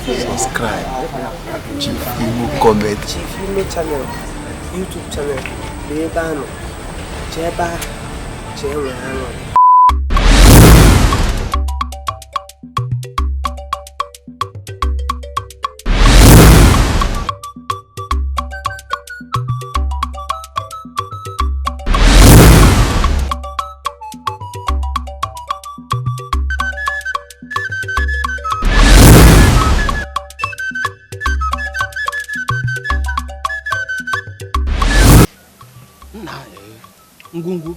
Subscribe. Chief Imo Comedy. Chief Imo Channel, YouTube channel, bụ ebe a nọ. Jee ebe ahụ, jee nwee aṅụrị. Ngwungwu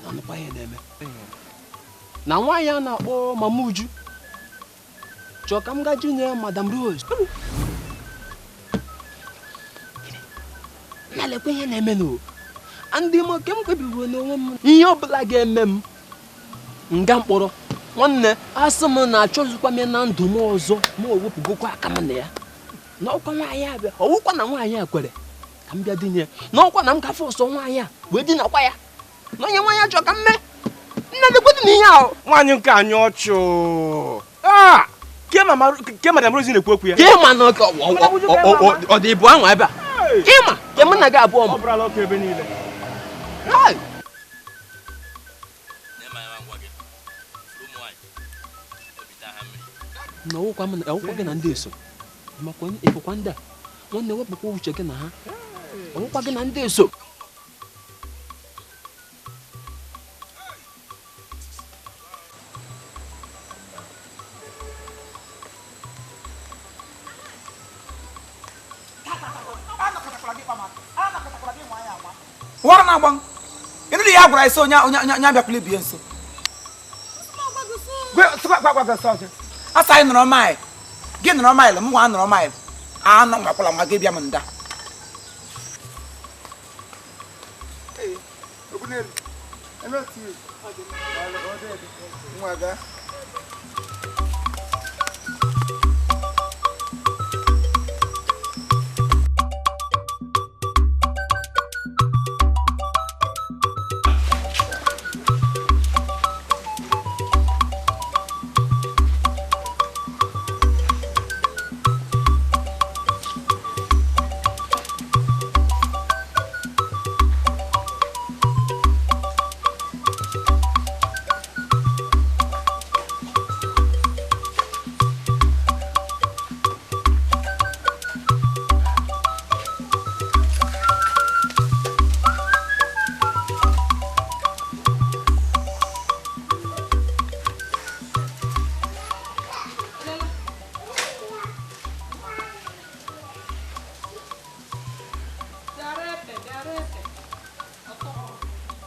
na-anụkwa ihe na-eme na nwaanyị a na-akpọ Mama Uju chọọ ka m gaa junye Madam Rose na lekwa ihe na-eme nụ ndị m ke m kpebiri n'onwe m ihe ọbụla ga-eme m nga mkpọrọ nwanne asị m na achọzikwa m na ndụ m ọzọ ma o wepụgokwa aka m na ya na ọkwa nwaanyị abịa ọwụkwa na nwaanyị a kwere ka m bịa dinye n'ọkwa na m gafe ọsọ nwaanyị a wee dinakwa ya na onye nwaanyị achọ ka m mee nne lekwedị na ihe ahụ nwaanyị nke anyị ọchụ ke Madam Rose na-ekwu okwu ya ke ma na ọ dị ibu ahụ ebe a ke ma ke mụ na gị abụọ ma ọ bụrụla ọkụ ebe niile. Na ọwụkwa gị na ndị eso makwa ịfụkwa ndị a nwanne wepụkwa uche gị na ha ọwụkwa gị na ndị eso. Wara na agba ịnụ ya gwara isi onye onye abịakwala ibie nso asa anyị nọrọ maịl gị nọrọ maịl m nwa nọrọ maịl anọ nwakwala nwa gị bịa m nda.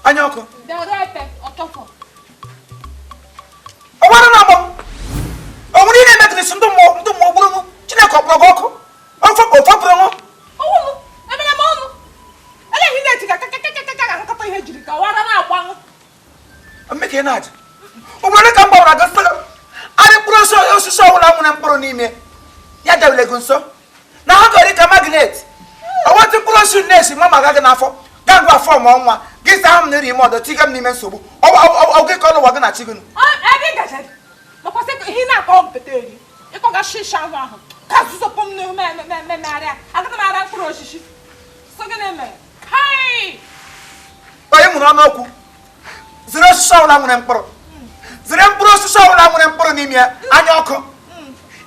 Anya ọkụ ọwara na agbọ o nwere ihe na-eme kịrịsị ndị mmụọ gburu m Chineke ọ kpọrọ gị ọkụ ofe ofepụrụ m mmeka ị na-aja ugboro ka m gbawara gị sị arị mkpụrụ osisi ọbụla nwere mkpụrụ n'ime ya debere gị nso na ha gọrọ ka magnet owetụ mkpụrụ osisi na-esi nwa ma gị n'afọ gaa ngwa afọ mụọ nwa gị saa m n'iri ime ọdọ tiga m n'ime nsogbu oge ka ọnụ ụwa gị na chi gị onye nwere ọnụ okwu zere osisi ọbụla nwere mkpụrụ zere mkpụrụ osisi ọbụla nwere mkpụrụ n'ime ya anya ọkụ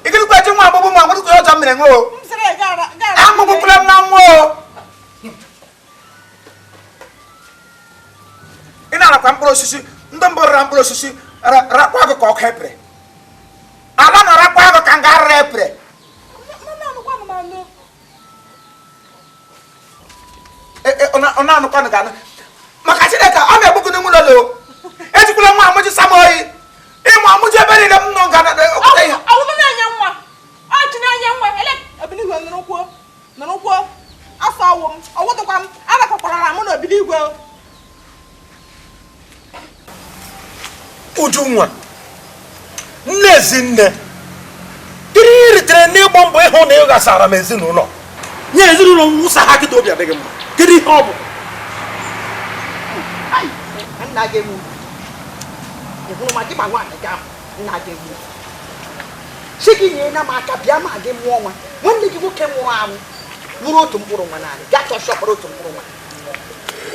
ịgịrịkwa ji nwa agbụgbụ ma nwere ọjọọ mere nwe o agbụgbụkwala m na nwa o ị na-arakwa mkpụrụ osisi ndị mbụ rara mkpụrụ osisi rakwa agụ ka ọkụ epere ala na-arakwa agụ ka nga arara epere ọ na-anụkwanụ ga anụ maka Chineke ọ na-egbu gị n'ime ụlọ ejikwala nwa amụji sam oyi ịmụ amụji ebe niile m nọ nga ihe Ujunwa nne ezinne kedu ihe ritere n'ịgba mbọ ịhụ na ị ghasara m ezinụlọ nye ezinụlọ nwụsa ha kịta obi adịghị mma kedu ihe ọ bụ nna gị egbu. Ị hụrụ ma gị ma nwaanyị gị ahụ nna gị egbu. Si gị nye na m aka bịa ma gị mụọ nwa. Nwanne gị nwoke nwụrụ anwụ nwụrụ otu mkpụrụ nwa naanị. Gaa chọọ ọkpọrọ otu mkpụrụ nwa.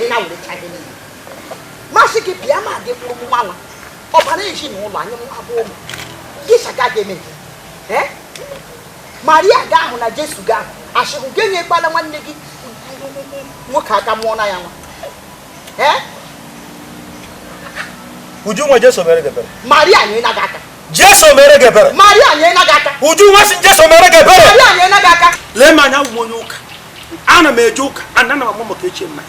Ị na-werecha gị niile. Masị gị bịa ma gị mụrụ nwa nwa. Ọbara ezinụlọ anyị abụọ ụmụ. Gị saka ga-eme gị. Maria ga ahụ na Jesu ga ahụ. Asịhụ gị enyekwala nwanne gị nwoke aka mụọ na ya nwa. Ujunwa Jesu mere gị ebere. Maria nye na gị aka. Jesu mere gị ebere. Maria nye na gị aka. Ujunwa si Jesu mere gị ebere. Maria nye na gị aka. Lee m anya awụ m onye ụka. Ana m eje ụka, ana m amụ maka echi mmadụ.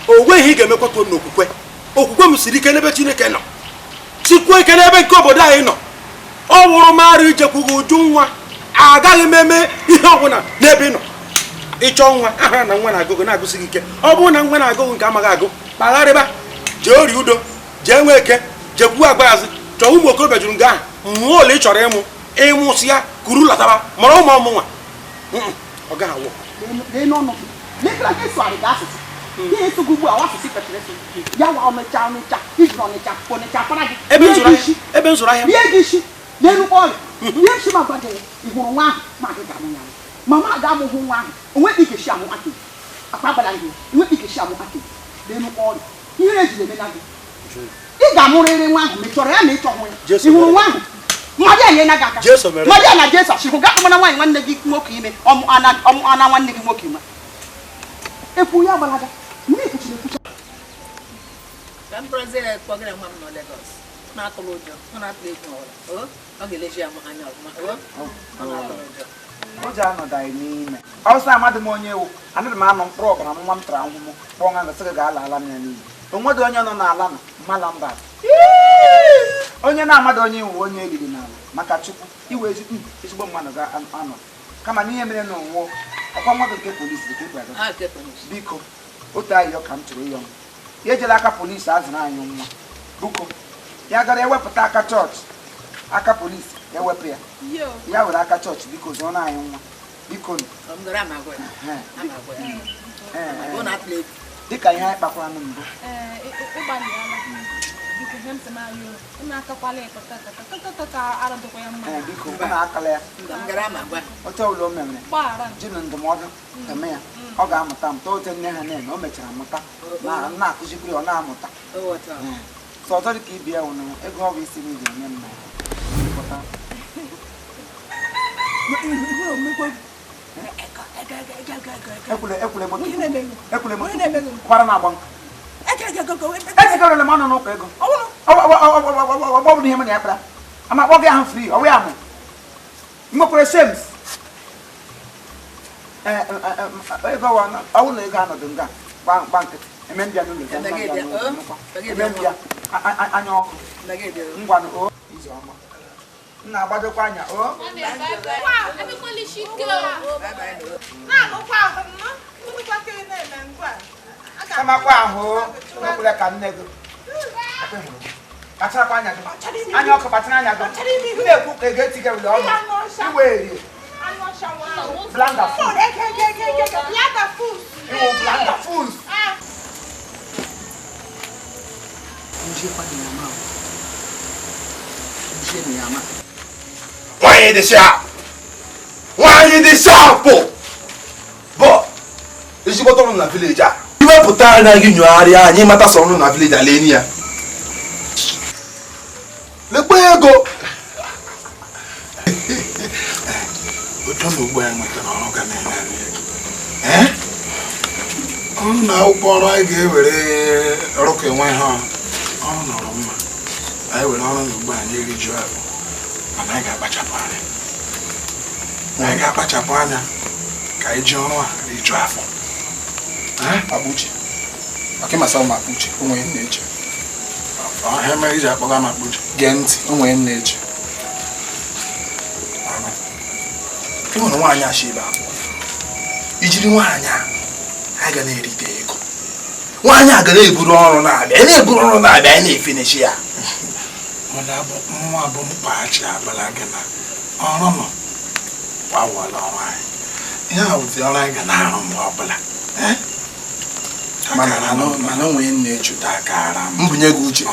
O nweghị ị ga-emekwata m n'okwukwe. Okwukwe m siri ike n'ebe Chineke nọ. Sikwuo ike n'ebe nke obodo anyị nọ. Ọ wụrụ m arụ ijekwughị Ujunwa. Agaghị m eme ihe ọbụla n'ebe ị nọ. Ịchọ nwa aha na nwa na-agụgụ na-agụsị gị ike. Ọ bụrụ na nwa na-agụgụ nke amaghị agụ, kpagharịba, jee ori udo, jee nwee eke, jekwuo agbaazị, chọọ ụmụ okorobịa juru nga ahụ, mmụọ ole ị chọrọ ịmụ, ịmụsị ya, kuru lataba, mara ụmụ ọmụnwa. Ọ gaghị awụ. Ebe m zụrụ ahịa. Mama ga-amụhụ nwa ahụ onwe gị ga-esi amụ aka akpa agbara gị onwe gị ga-esi amụ aka n'elu ọrịa ihe ejiri eme na gị ị ga-amụrịrị nwa ahụ ma ị chọrọ ya ma ị chọghị ya ị hụrụ nwa ahụ Maria nye na gị aka Maria na Jesu asịhụ gaa kpọmana nwaanyị nwanne gị nwoke ime ọmụ ana nwanne gị nwoke ime ekwu ya gbalaga mmiri ekwuchiri ekwucha ka m bụrụzie kpọgara nwa m nọ Lagos na-atụrụ ụjọ ọ na-atụ egwu ọbụla ọ ga-eleji ya anya ọfụma ọ na-atụrụ ụjọ ụjọ anọdaghị n'ime ọsọ amadị m onye ewu anaghị m anọ mkpụrụ ọbara nwa m tara ahụhụ m kpọọ nwa gasị gị ga-ala ala m ya n'iyi onwedị onye nọ n'ala nọ mala mba onye na-amadị onye iwu onye eriri n'ala maka Chukwu iwe ezigbo mmadụ ga-anọ kama n'ihe mere na onwuo ọkwa nwa gị nke polisi ka ị biko otu ahịhịa ka m chọrọ ịyọ m ya ejela aka polisi azụrụ anyị nwa biko ya gara ewepụta aka chọọchị aka polisi ewepụ ya ya were aka chọọchị biko zụọ anyị nwa biko dịka ihe anyị kpakwara na mbụ biko na akala ya otu ọbụla o mere ji na ndụmọdụ eme ya ọ ga-amụta amụta otu nne ha na-eme o mechara mụta na-akụzikwuru ya ọ na-amụta so ọzọ dị ka ibi ya wụnụ ego ọ bụ isi m ga-enye m na ekwule kwara na-agba ezigarala m ọnụ n'ụka ego ọ bụrụ ihe m na ya kpara ama akpọ gị ahụ fri ọwụ ya mụ nwekwara shems ego ọwụ na ego anọdụ nga gba nkịtị eme mbịa n'ụlọ eme mbịa anya ọkụ ngwanụ o izu ọma m na-agbadokwa anya o kamakwa ahụ ekwela ka nne gị kpacharakwa anya gị anya ọkụ kpachara anya gị m na-ekwu ka ego etiga wule ọnụ iwe erie blanda iwu blanda fools. Nwaanyị dị sharp! Nwaanyị dị sharp! Bụ ezigbote ọrụ na vileji a. Iwepụta anya gị nyogharịa anyị mata sọ ọrụ na vileji a lee ya. Lekwa ego! Otu na ugbo ya nwetara ọrụ ga na-enye ego. Ọrụ na akwụkwọ ọrụ anyị ga-ewere ọrụ ka enwe ha ọrụ nọrọ mma. Anyị were ọrụ na ugbo anyị eriju afọ. Mana anyị ga-akpachapụ anya. Anyị ga-akpachapụ anya ka anyị ji ọrụ a rijuo afọ. Akpa uche. Maka ịmasa m akpa uche, o nwere nna eche. Ọhịa mere iji akpọga m akpa uche. Gee ntị, o nwere nna eche. Ị nwere nwaanyị achọ ibe abụọ. Ijiri nwaanyị a, anyị ga na-erite ego. Nwaanyị a ga na-eburu ọrụ na-abịa, anyị na-eburu ọrụ na-abịa, anyị na-efinishi ya. Nwa bụ mkpaghachi abala gị na ọrụ nọ gbawala ọrụ anyị. Ihe a bụzi ọrụ anyị ga na-arụ mgbe ọbụla. Mana onwe na-echute akara m. Mbunye gị uche.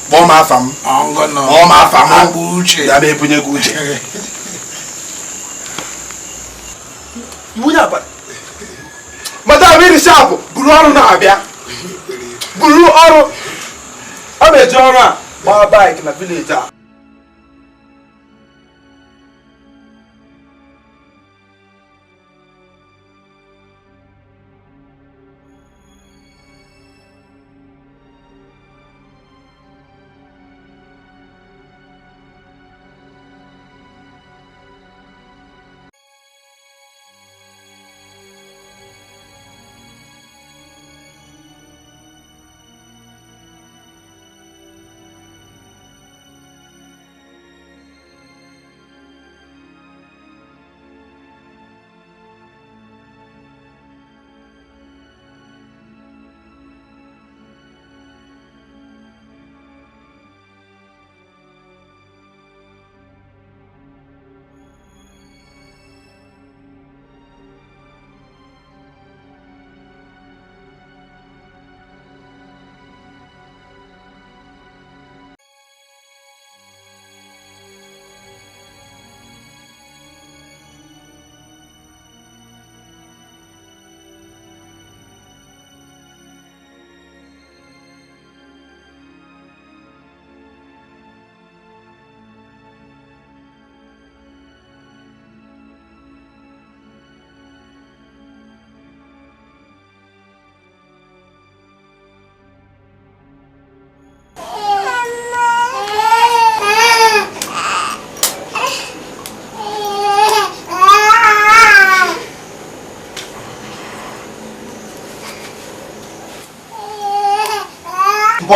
Kpọọ m afa m. Kpọọ m afa m. Akpa uche. Ya ma ebunye gị uche. Iwu onye abalị. Madam iri sharp buru ọrụ na-abịa. Buru ọrụ. Ọ na-eji ọrụ a gbaa bike na village a.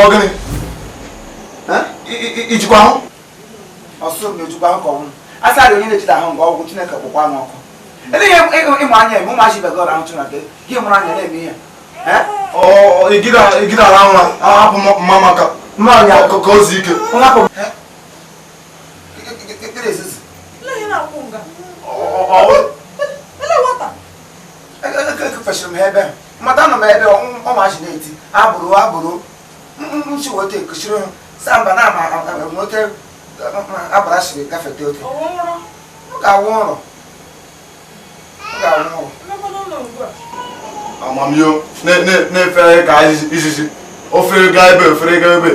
Ogini? Ijikwa ahụ? Ọsọ m na-ejikwa ahụ ka ọnwụ. Asa dị onye na-ejide ahụ nke ọgwụ Chineke kpụkwa m ọkụ. Ele ihe ịmụ anya eme ụmụazị ibe gị ọrụ ahụ Chineke gị mụrụ anya na-eme ihe. Igide ala nwa ahapụ mma maka ka o zuo ike. Ekefesịrị m ha ebe mata nọ m ebe ụmụazị na-eti agbụrụ agbụrụ nchi wote kushiro samba na ma wote abara shiri gafete ote ọ ga-awụ ụrọ ọ ga-awụ ụrọ amamiyo na-efere ka izizi ofere gaa ebe ofere gaa ebe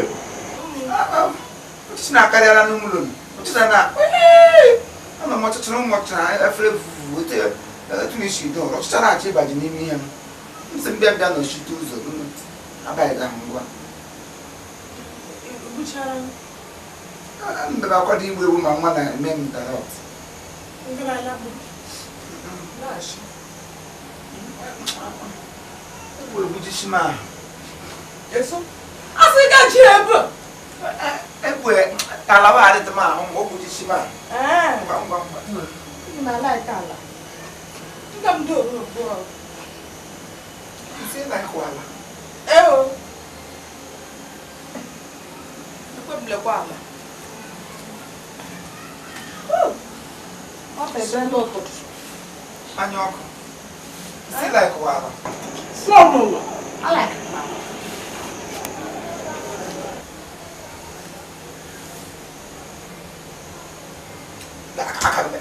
ọchịchị na-akarịala n'ụlọ m ọchịchị na ana m ọchịchị na ụmụ ọchịchị na efere wote etu na isi do ọchịchị na-achọ ịbaji n'ime ihe m m sị mbịa mbịa nọchite ụzọ abaghị ga ngwa mbebe akwado igbu ewu ma nwa na-eme m darọt egwu egwu jisi m ahụ egwu alawa adịtị m ahụ mgbe ogwu jisi m ahụ ngwa ngwa ngwa isi na ịkụ ala anya ọkụ si like wala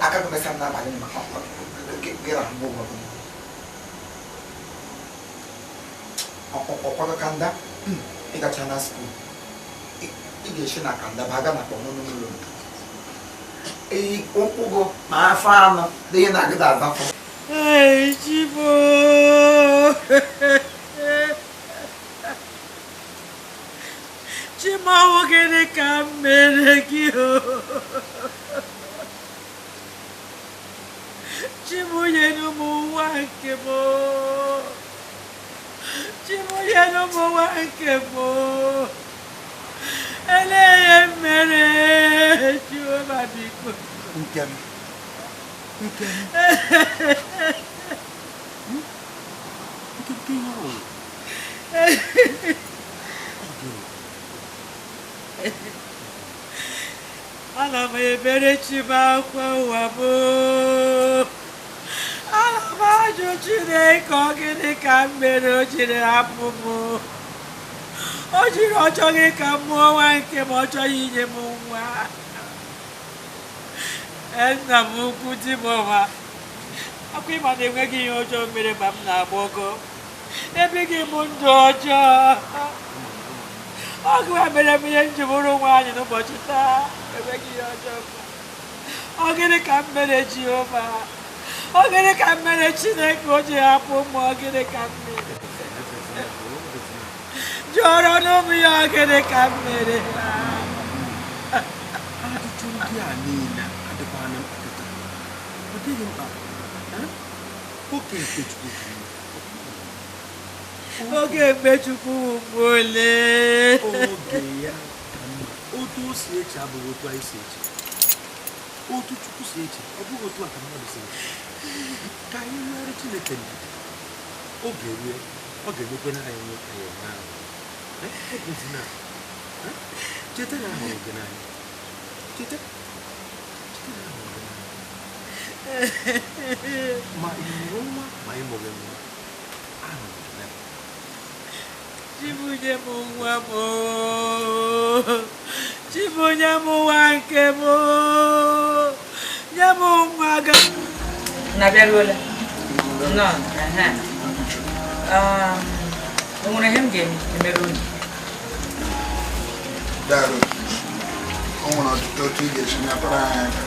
aka gị mesa m n'abalị gị rahụ ụgwọ ọkwago kanda ịgacha na skuul ị ga-esi na kanda baga na kpọmọnụ ụlọ ụkwụ gụ ma afọ anọ dị ihe na-agịda azafọ. Ei, Chibo! Chimawo gịnị ka m mere gị o? Chimunyenu m nwa nke m o. Chimunyenu m nwa nke m o. Elee ihe m mere Jehova biko. Nke m. Nke m. Nke m ihe ọ. Ana m ebere chi m akwa ụwa m. Ana m ajụ Chineke ọ gịnị ka m mere o jiri hapụ m. O jiri ọ chọghị ka m mụọ nwa nke m, ọ chọghị inye m nwa. Nna m ukwu di m ọma, Akwa ịma na enweghị ihe ọjọọ mere ma m na-agba ọgọ. Ebighị m ndụ ọjọọ. Ọgụ a mere m ihe nji bụrụ nwaanyị n'ụbọchị taa. Enweghị ihe ọjọọ. Ọ gịnị ka m mere Jehova? Ọ gịnị ka m mere Chineke o ji hapụ m? Ọ gịnị ka m mere? Jụọrọ n'ụmụ ya ọ gịnị ka m mere? Ajụjụ ndị a niile adịkwana mkpa. Ọ dịghị mkpa. Oge nke Chukwu. Oge mgbe Chukwu bụ ole? Oge ya ka mma. Otu o si eche abụghị otu anyị si eche. Otu Chukwu si eche, ọ bụghị otu a ka mmadụ si eche. Ka anyị nwere Chineke ndidi. Oge rue, ọ ga-emekwe na anyị nwe anyị enwe ahụ. Ekwesịna. Cheta na ahụrụ gị n'anya. Cheta. Cheta na ahụrụ gị n'anya. Ma ị mụrụ nwa ma ị mụghị nwa. Ahụrụ gị n'anya. Chibunye m nwa m. Chibunye m nwa nke m. Nye m nwa ga. Na-abịaruola. Nnọọ. O nwere ihe m ga-emere unu? Daalụ. O nwere ọtụtụ otu ị ga-esi nyetara anyị aka.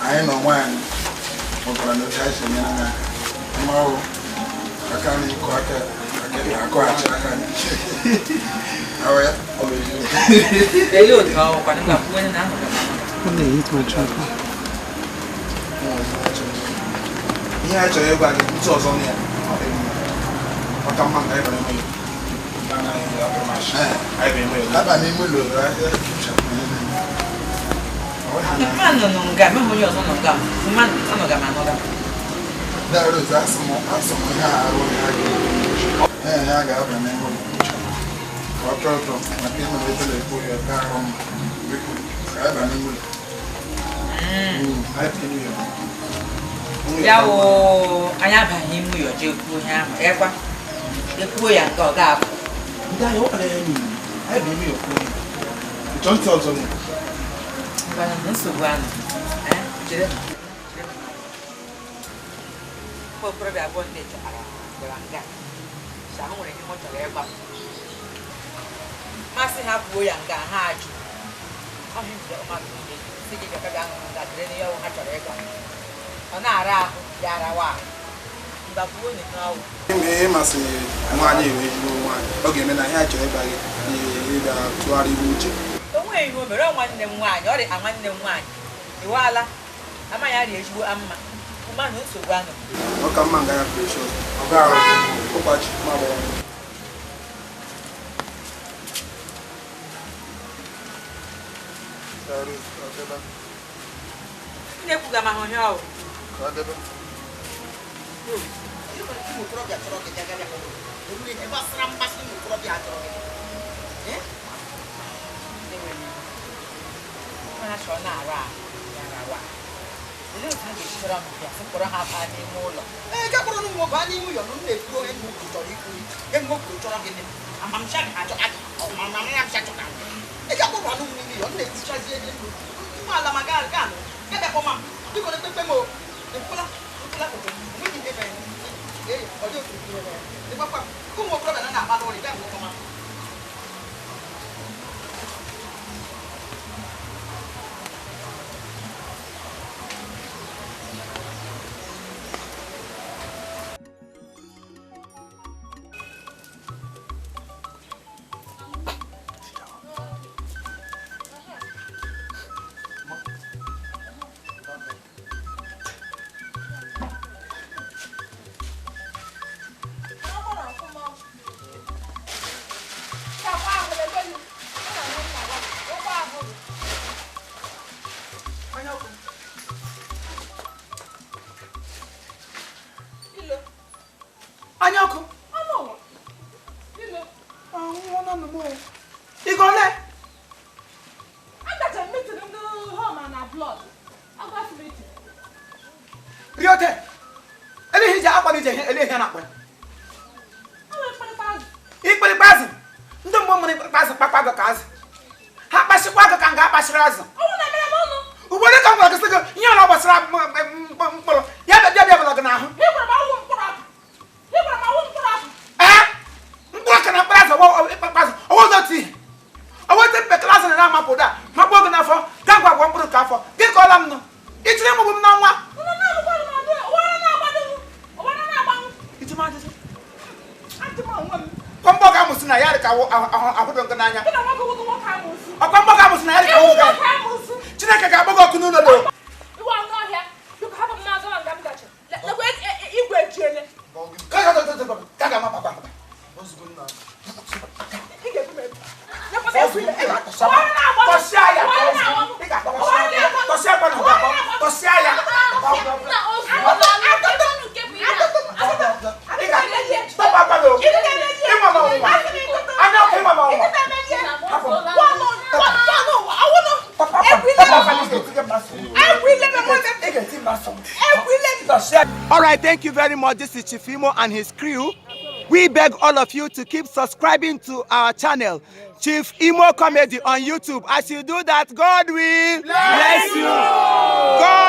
Anyị na onwe anyị mụtara na otu anyị si enyere anyị aka. Mmanwụ aka anyị ịkụ aka akụghachi aka anyị. Ahụ ya, ọ bụ eziokwu. Elee otu ọ wụkwanụ ga-akwụ onye na-anọ ga Ihe anyị chọrọ ịgwa gị ntụ ọzọ na ya ọ dị mma. Ọ ka mma ka anyị bara ime ụlọ. Aba n'ime ụlọ Mmanụ nọ nga, meghị onye ọzọ nọ nga, mmanụ anọga m anọga. Daalụ, asị m ihe a arụ ya ga ya ga-aba n'ime ụlọ. Ka ọ tọọ ụtọ maka ịnọ ebe na-ekpo ya ka ahụ mma. Biko, ka anyị ba n'ime ụlọ. Anyị tinye ya. Ya wụ anyị abaghị n'ime ụlọ jee kwuo ihe ahụ, ekwa. Ekwuo ya nke ọ ga-apụ. Ndị ahịa ọ kpara ya n'iyi, anyị bụ ime ya okwu. Ịchọ ntị ọzọ na Ngwanụ, nsogbu anụ. Chere. Ụmụ okorobịa abụọ ndị chọtara bịara nga. Sị ahụ nwere ihe m chọrọ ịgwa m. Masị ha kwuo ya nga ha ajụ. Ọ hụ mgbe ụmụaka niile si gị bịa bịa ṅụrụ nga dịrị n'ihe ọwụ ha chọrọ ịgwa m. Ọ na-ara ahụ ya arawa ahụ. Mgbe kwuo na ihe ọwụ. Ihe ịmasị nwaanyị ewe ezigbo nwaanyị, ọ ga-eme na ihe a chọrọ ịgwa gị ịga tụgharị uche. O nweghị ihe o mere, ọ nwanne m nwaanyị, ọ dị a nwanne m nwaanyị. Iwaala, amaghị arịa ezigbo amma. Mmanụ nsogbu anụ. Ọ ka mma nga ya precious. Ọ ga-arụ ụkwachi ma gbara. Nne kwuga ma hụ ihe ọwụ. Ka ọ debe. Ụmụ okorobịa chọrọ gị bịa bịa ihe gbasara mgbasị ụmụ okorobịa chọrọ gị. Ha chọrọ na-arụ ahụ ya arawa. Olee otu ha ga-esi chọrọ m bịa sị kpọrọ ha baa n'ime ụlọ? Ee, ga kpọrọ ụmụ nwoke baa n'ime ụlọ na m na-ekwu onye nwoke chọrọ ikwu ihe nwoke chọrọ gị amamsha ga achọ amamsha chọka. Ị ga kpọrọ anụ m n'ime ụlọ m na-etichazi ihe nnu nwa ala ma gaa gaa ga bịa kpọma m biko na-ekpekpe m o ekwela ekwela kpọkpọ enweghị ihe mere. Ee, ọ dị otu ihe mere. Ịgbakwa ụmụ okorobịa na-akpa n'ụlọ bịa kpọma m. Anya ọkụ. Ị gọle? Riote. Eleghị ji akwa ije eleghị ya na-akpọ ya. Ikpirikpa azụ. Ndị mgbe mụrụ ikpirikpa azụ kpakpa agụ ka azụ. Ha kpasịkwa agụ ka nga akpasịrị azụ. Ugboro ka m gwara gị sị gị ihe ọla gbasara mkpụrụ ya bịa bịa bịa bụla gị afọ gị kọọla m nụ ichere ịmụgbu m n'ọnwa. Kwa mgbọ ga-amụsị na ya dị ka ahụdụ nkụ n'anya. Ọkwa mgbọ ga-amụsị na ya dị ka ahụdụ gị. Chineke ga-agba gị ọkụ n'ụlọ do. All right, thank you very much. This is Chief Imo and his crew. We beg all of you to keep subscribing to our channel, Chief Imo Comedy on YouTube. As you do that, God will bless you. God